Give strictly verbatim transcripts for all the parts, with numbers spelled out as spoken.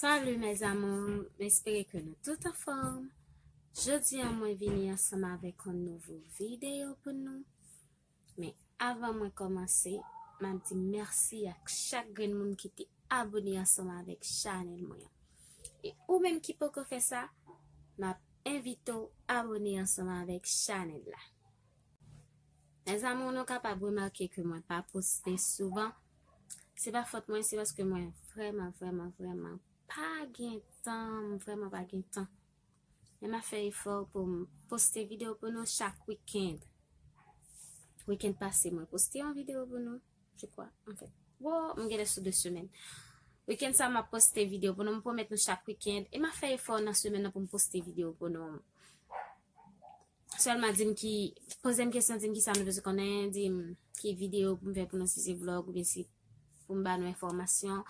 Salut mes amours, m espere ke nou tout anfòm. Jodi a mwen vini ansanm avèk yon nouvo videyo pou nou. Men avan mwen kòmanse, m ap di mèsi ak chak grenn moun ki te abone ansanm avèk chanèl mwen an. E ou menm ki poko fè sa, m ap envite w abone ansanm avèk chanèl la. Mes amours, nou kapab remake ke mwen pa poste souvan. Se pa fòt mwen, se paske mwen vrèman, vrèman, vrèman pa gen tan, m vrèman pa gen tan. Men m ap fè efò pou m poste videyo pou nou chak wikenn. Wikenn pase, mwen poste yon videyo pou nou, je crois, en fait. Wo, m genlè sou de semèn. Wikenn sa, m ap poste videyo pou nou. M pwomèt nou chak wikenn. E m ap fè efò nan semèn nan pou m poste videyo pou nou. Sèlman di m ki, poze m kesyon, di m ki sa nou bezwen konnen, di m ki videyo pou m fè pou nou, si se vlog oubyen si pou m ba nou enfòmasyon.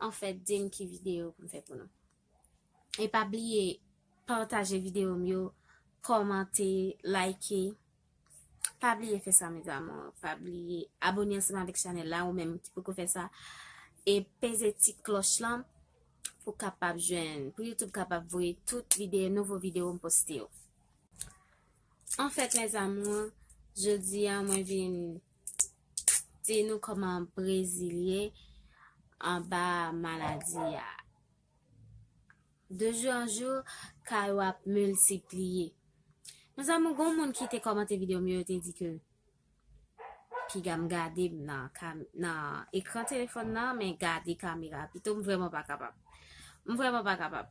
Anfèt, di m ki videyo pou m fè pou nou. E pa bliye pataje videyo m yo, kòmante, like. Pa bliye fè sa, mes amours. Pa bliye abone ansanm avèk chanèl la, ou menm ki poko fè sa. E peze ti klòch lan pou kapab jwenn, pou YouTube kapab voye tout videyo, nouvo videyo m poste yo. Anfèt, mes amours, jodi a mwen vin di nou kòman Brezil ye anba maladi a. De jou an jou, ka yo ap miltipliye. Mes amours, gon moun ki te kòmante videyo m yo, yo te di ke piga m gade m nan, nan ekran telefòn nan, men gade kamera. Pito m vrèman pa kapab. M vrèman pa kapab.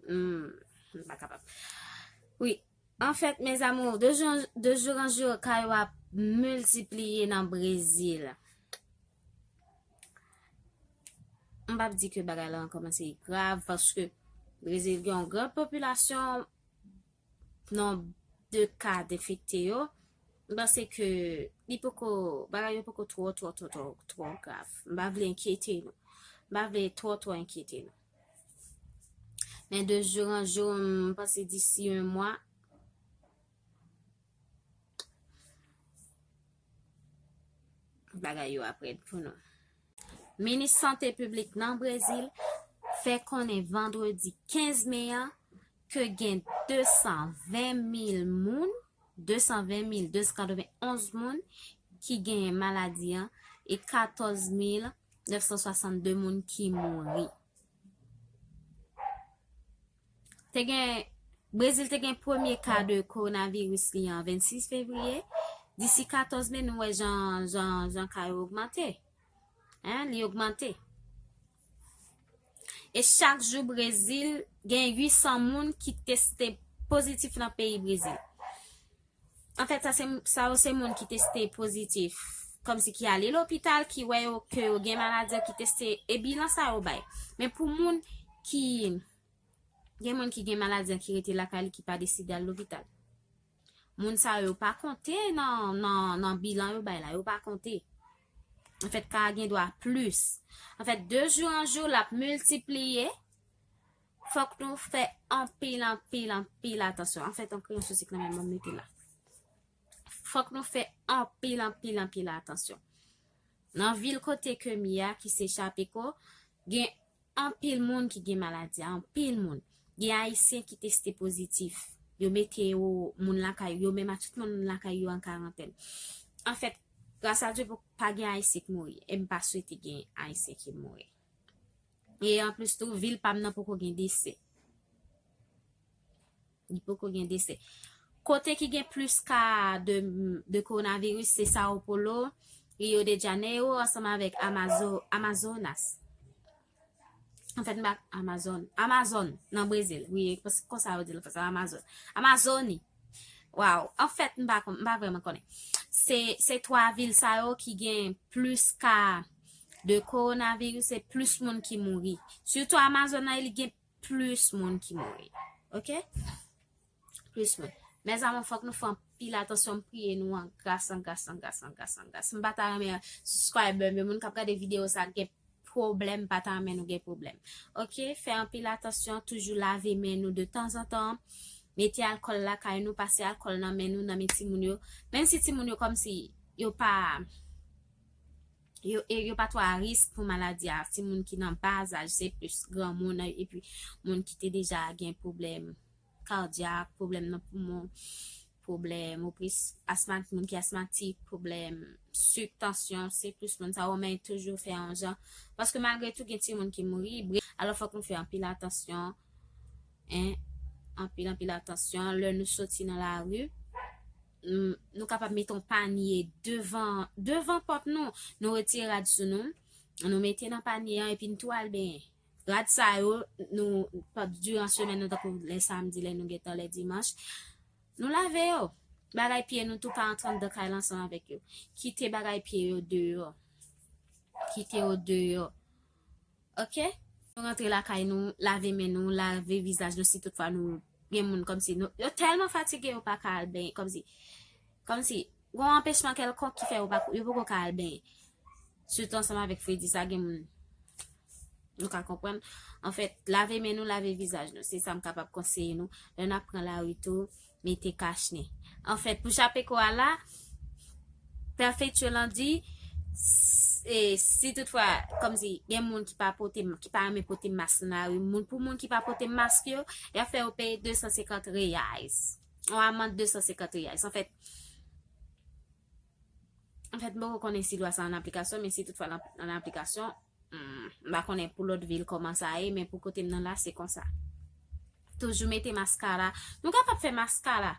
Hmm, m pa kapab. Wi, anfèt, mes amours, de jou, de jou an jou, ka yo ap miltipliye nan Brezil. M p ap di ke bagay la an kòmanse grav, paske Brezil gen yon gran popilasyon, nonb de ka enfekte yo. M panse ke li poko, bagay yo poko twò, twò, twò, twò, twò grav. M pa vle enkyete nou. M pa vle twò, twò enkyete nou. Men de jou an jou, m panse disi yon mwa, bagay yo ap rèd pou nou. Minis Sante Piblik nan Brezil fè konnen vandredi kenz me an ke gen de san ven mil moun, de san ven mil de san katrevenn onz moun ki genyen maladi an e katòz mil nèf san swasannde moun ki mouri. Te gen, Brezil te gen premye ka de kowonaviris li an vennsis fevriye. Disi katòz me, nou wè jan, jan, jan ka yo ogmante. Hein, li ogmante. E chak jou, Brezil gen uit san moun ki teste pozitif nan peyi Brezil. Anfèt, sa se, sa yo se moun ki teste pozitif, kòmsi ki ale lopital, ki wè yo, ke yo gen maladi an, ki teste, e bilan sa yo bay. Men pou moun ki, gen moun ki gen maladi an ki rete lakay li, ki pa deside al lopital. Moun sa yo pa konte nan, nan, nan bilan yo bay la, yo pa konte. Anfèt, ka gen dwa plis. Anfèt, de jou an jou, l ap miltipliye. Fòk nou fè anpil, anpil, anpil atansyon. Anfèt, yon kreyon sou sik nan men m, mete la. Fòk nou fè anpil, anpil, anpil atansyon. Nan vil kote ke m ye a, ki se Chapecó, gen anpil moun ki gen maladi a, anpil moun. Gen Ayisyen ki teste pozitif. Yo mete yo, moun lakay yo, menm a tout moun lakay yo an karantèn. Anfèt, gras a Dye, pa gen Ayisyen ki mouri. E m pa swete gen Ayisyen ki mouri. E anplis tou, vil pa m nan poko gen dese. Li poko gen dese. Kote ki gen plis ka de, de kowonaviris, se Sao Paulo, Rio de Janeiro, ansanm avèk Amazo-, Amazonas. Anfèt, m pa Amazon. Amazon, nan Brezil. Wi, konsa yo di l an fransè, Amazon. Amazoni. Waw. Anfèt, m pa kon-, m pa vrèman konnen. Se, se twa vil sa yo ki gen plis ka de kowonaviris e plis moun ki mouri. Sitou Amazon nan, li gen plis moun ki mouri. Oke? Plis moun. Mes amours, fòk nou fè anpil atansyon, m priye nou an gras, an gras, an gras, an gras, an gras. M pa ta renmen subscriber m yo, moun k ap gade videyo sa gen pwoblèm, m pa ta renmen nou gen pwoblèm. Oke? Fè anpil atansyon, toujou lave men nou de tanzantan. Mete alkòl lakay nou, pase alkòl nan men nou, nan men timoun yo. Menm si timoun yo kòmsi yo pa, yo, e yo pa twò a risk pou maladi a. Timoun ki nan ba zaj, se plis granmoun, epi moun ki te deja gen pwoblèm kadyak, pwoblèm nan poumon, pwoblèm opres, asmat, moun ki asmatik, pwoblèm sik, tansyon, se plis moun sa yo, men toujou fè yon jan. Paske malgre tou, gen timoun ki mouri, bre-, alò fòk nou fè anpil atansyon, en, anpil, anpil atansyon. Lè nou soti nan lari, nou, nou kapab mete yon panye devan, devan pòt nou, nou retire rad sou nou, nou mete nan panye an, epi n tou al benyen. Rad sa yo, nou, pa-, diran semèn nan, tankou lè samdi, lè nou gentan, lè dimanch, nou lave yo. Bagay pye nou tou pa antre anndan kay la ansanm avèk yo. Kite bagay pye yo deyò. Kite yo deyò. Oke? Nou rantre lakay nou, lave men nou, lave vizaj nou si toutfwa nou gen moun kòmsi nou, yo tèlman fatige yo pa ka al benyen, kòmsi, kòmsi, gen yon anpechman kèlkonk ki fè yo pa, yo poko ka al benyen. Sitou ansanm avèk fredi sa, gen moun nou ka konprann. Anfèt, lave men nou, lave vizaj nou. Se sa m kapab konseye nou. Lè n ap pran lari tou, mete kachnen. Anfèt, pou chape kò a la, Pè Fetyol an di, s-, e, si toutfwa, kòmsi, gen moun ki pa pote, ki pa renmen pote mas nan lari, moun, pou moun ki pa pote mas yo, y ap fè yo peye de san senkant reais. Yon amann de san senkant reais. Anfèt, anfèt, m poko konnen si lwa sa an aplikasyon, men si toutfwa l an, an aplikasyon, hmm, m pa konnen pou lòt vil kòman sa ye, men pou kote m nan la, se konsa. Toujou mete maskara. Nou kapab fè maskara.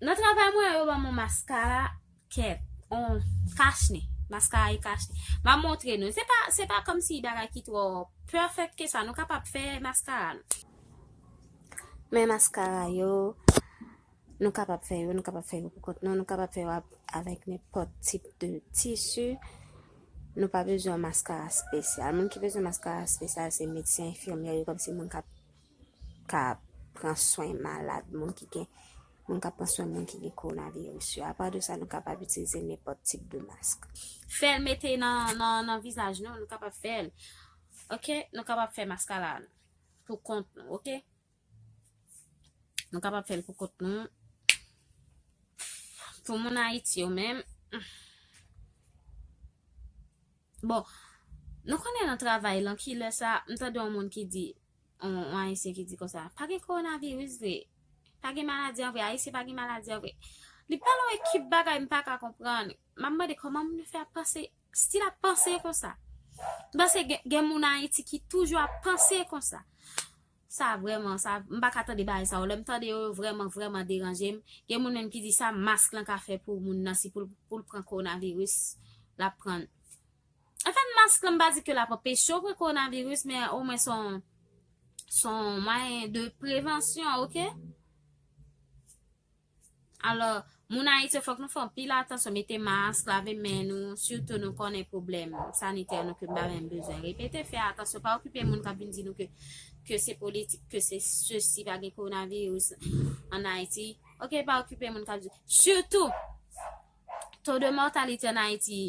Nan travay mwen, yo ban m yon maskara, kèt, yon kachnen. Maskara e kachnen. M ap montre nou. Se pa, se pa kòmsi bagay ki twò pèfèk ke sa. Nou kapab fè maskara nou. Men maskara yo, nou kapab fè yo, nou kapab fè yo pou kont nou, nou kapab fè yo ap-, avèk nenpòt tip de tisi. Nou pa bezwen yon maskara espesyal. Moun ki bezwen maskara espesyal, se medsen, enfimyè yo, kòmsi moun k ap, k ap pran swen malad, moun ki gen, moun k ap pran swen moun ki gen kowonaviris yo. Apa de sa, nou kapab itilize nenpòt tip de mask. Fè l mete nan, nan, nan vizaj nou, nou kapab fè l. Oke, nou kapab fè maskara nou pou kont nou, oke? Nou kapab fè l pou kont nou. Pou moun Ayiti yo menm, bon, nou konnen nan travay lan, kilè sa, m tande yon moun ki di, yon, yon Ayisyen ki di konsa, pa gen kowonaviris vre, pa gen maladi an vre, Ayisyen pa gen maladi an vre. Li pale yon ekip bagay m pa ka konprann. M ap mande kòman moun yo fè ap panse, stil ap panse konsa. M panse gen, gen moun Ayiti ki toujou ap panse konsa. Sa vrèman, sa, m pa ka tande bagay sa yo. Lè m tande yo, yo vrèman, vrèman deranje m. Gen moun menm ki di sa mask lan ka fè pou moun nan, si pou l, pou l pran kowonaviris, l ap pran l. Anfèt, mask lan, m pa di ke l ap anpeche w pran kowonaviris, men omwen se yon, se yon mwayen de prevansyon, oke? Alò, moun Ayiti, fòk nou fè anpil atansyon, mete mask, lave men nou, sitou nou konnen pwoblèm sanitè nou ke m pa menm bezwen repete, fè atansyon, pa okipe moun k ap vin di nou ke, ke se politik, ke se sesi, pa gen kowonaviris ann Ayiti. Oke, pa okipe moun k ap di. Sitou, to de mòtalite ann Ayiti,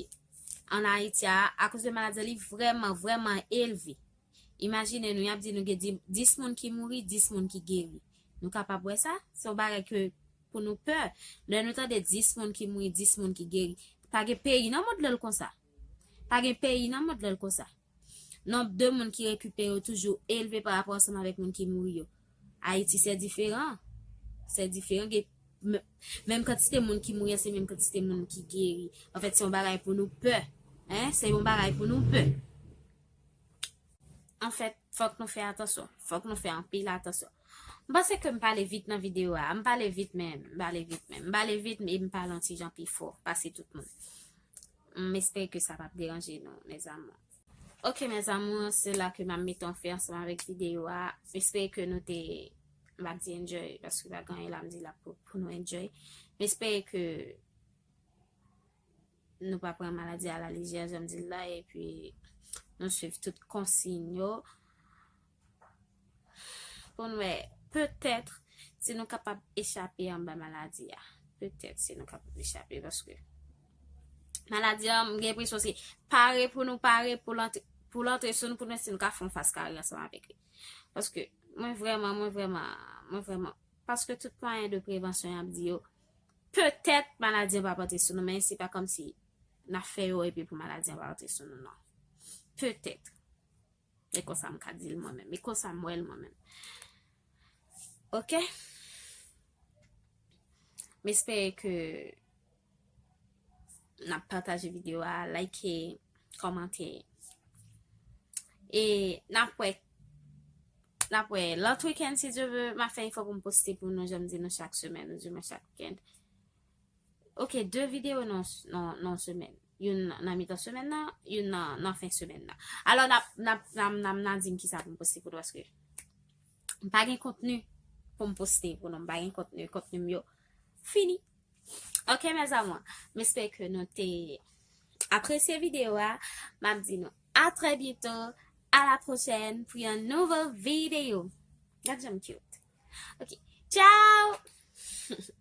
ann Ayiti a, akoz de maladi, li vrèman, vrèman elve. Imajine nou, y ap di nou gen di-, dis moun ki mouri, dis moun ki geri. Nou kapab wè sa? Se yon bagay ke pou nou pè. Lè nou tande dis moun ki mouri, dis moun ki geri, pa gen peyi nan mond lan l konsa. Pa gen peyi nan mond lan l konsa. Nonb de moun ki rekipere yo toujou elve pa rapò ansanm avèk moun ki mouri yo. Ayiti, se diferan. Se diferan. Gen m-, menm kantite moun ki mouri an, se menm kantite moun ki geri. Anfèt, se yon bagay pou nou pè. Hein? Se yon bagay pou nou pè. Anfèt, fòk nou fè atansyon. Fòk nou fè anpil atansyon. M panse ke m pale vit nan videyo a. M pale vit, men m pale vit, men m pale vit, e m pale yon ti jan pi fò pase tout moun. M espere ke sa p ap deranje nou, mes amours. Ok, mes amours, se la ke m ap mete yon fen ansanm avèk videyo a. M espere ke nou te, m ap di enjoy, paske pa gen anyen la m di la pou, pou nou enjoy. M espere ke nou pa pran maladi a la lejè, jan m di l la, epi nou swiv tout konsiy yo. Pou n wè, petèt, si nou kapab echape anba maladi a. Petèt, si nou kapab echape, paske maladi a, m gen enpresyon se pare pou nou pare pou l antre, pou l antre sou nou, pou n wè si nou ka fè yon fas kare ansanm avèk li. Paske mwen vrèman, mwen vrèman, mwen vrèman, paske tout mwayen de prevansyon y ap di yo, petèt maladi an p ap antre sou nou, men se pa kòmsi n ap fè yo epi pou maladi an pa rantre sou nou non. Petèt. E konsa m ka di l mwen menm. E konsa m wè l mwen menm. Ok? M espere ke n ap pataje videyo a, like, kòmante. E n ap wè, n ap wè lòt wikenn, si Dye vle, m ap fè efò pou m poste pou nou, jan m di nou chak semèn, ou di mwen chak wikenn. Ok, de videyo nan, nan, nan semèn. Youn nan, nan mitan semèn nan, youn nan, nan fen semèn nan. Alò, n ap, n ap, n ap, n ap, n ap di m kisa pou m poste pou nou, paske m pa gen kontni pou m poste pou nou, m pa gen kontni, kontni m yo fini. Ok, mes amours, m espere ke nou te apresye videyo a. M ap di nou à très bientôt, à la prochaine pou yon nouvo videyo. Gad jan m cute. Ok, ciao!